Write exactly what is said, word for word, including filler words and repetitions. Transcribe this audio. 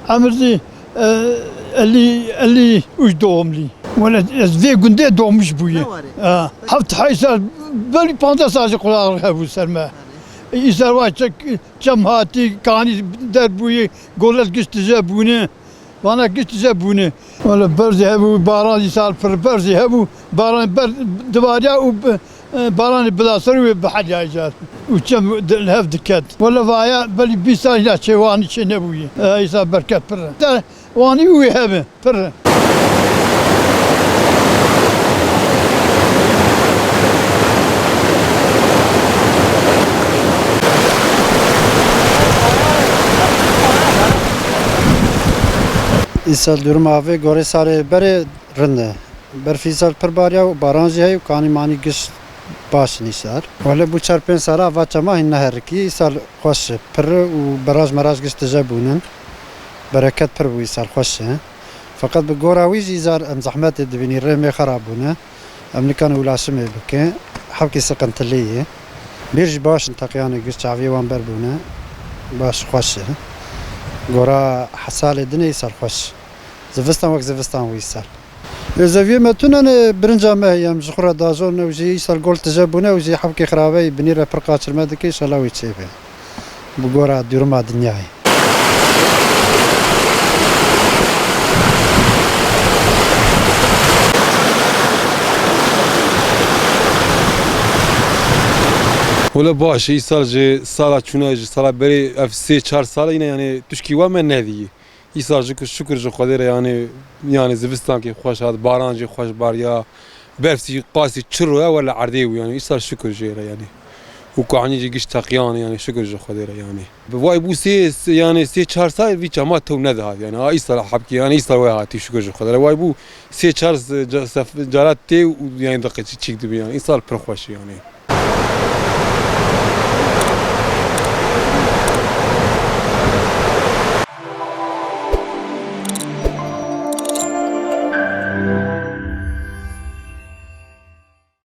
Emir zî, e, elli, elli üç doğumlu. Wele ez vê gundê doğmuş bûye. Ne warê? Ha. Heft heyt sal, belkî panzdeh sal jî qulaq hebû ser me. Îsal wa çek, çem hatî, kanî der bûye, golet giş tije bûne. Vana giş tije bûne. Wele berzî hebû, baran îsal pir berzî hebû. Baran ber divariya û bi-, e, baranê bila ser wê bihelya îcar. Û çem di-, li hev diket. Wele vaya belî bîst sal hîna çêwanî çê nebûye. E, îsal berket pir e. Te wanî wê hebe, pir e. Îsal durum avê gorê sarê berê rind e. Berfî sal pir bariya û baran jî heye û kanî manî giş baş in îsal. Wele bû çar pênc sala va çema hîn neherikî, îsal xweş e. Pir û beraj meraj giş tije bûnin. Bereket pir bû îsal xweş e. Feqet bi gora wî jî îsal em zehmetê dibînî, rê mê xerab bûne. Em nikan ulaşimê bikin. Hevkî siqintilî ye. Bîr jî baş in teqiyanê giş çaviyê wan ber bûne. Baş xweş e. Gora hesalê dinê îsal xweş. Zivistan wek zivistan wî îsal. Ê zeviyê me tune ne birinca me heye, em ji xwe re dajon ew jî îsal gol tije bûne, ew jî hevkê xirabeyî binî re pir qaçirme dike, înşallah wê çêbe. Bi gora dûrima dinyayê. Wele baş, îsal ji sala çûna, ji sala berê ev sê çar sal e, yine yani tişkî wa me nedî. Îsal şikir, şikir ji Xwedê re, yani, yani zivistankî xweş hat, baran jî xweş bariya, berf jî qasî çiro ye, wele erdê bû, yani, îsal şikir jê re, yani. Û kuhanî jî giş teqiyan, yani, şikir ji Xwedê re, yani. Bi vay bû sê, sê, yani, sê çar sal vî çama tew nedihat, yani, a îsal hebkî, yani, îsal wê hatî, şikir ji Xwedê re. Vay bû sê çar se-, ca-, sef-, carat tê û, yani, diqe çî-, çîk dibe, yani, îsal pir xweş, yani.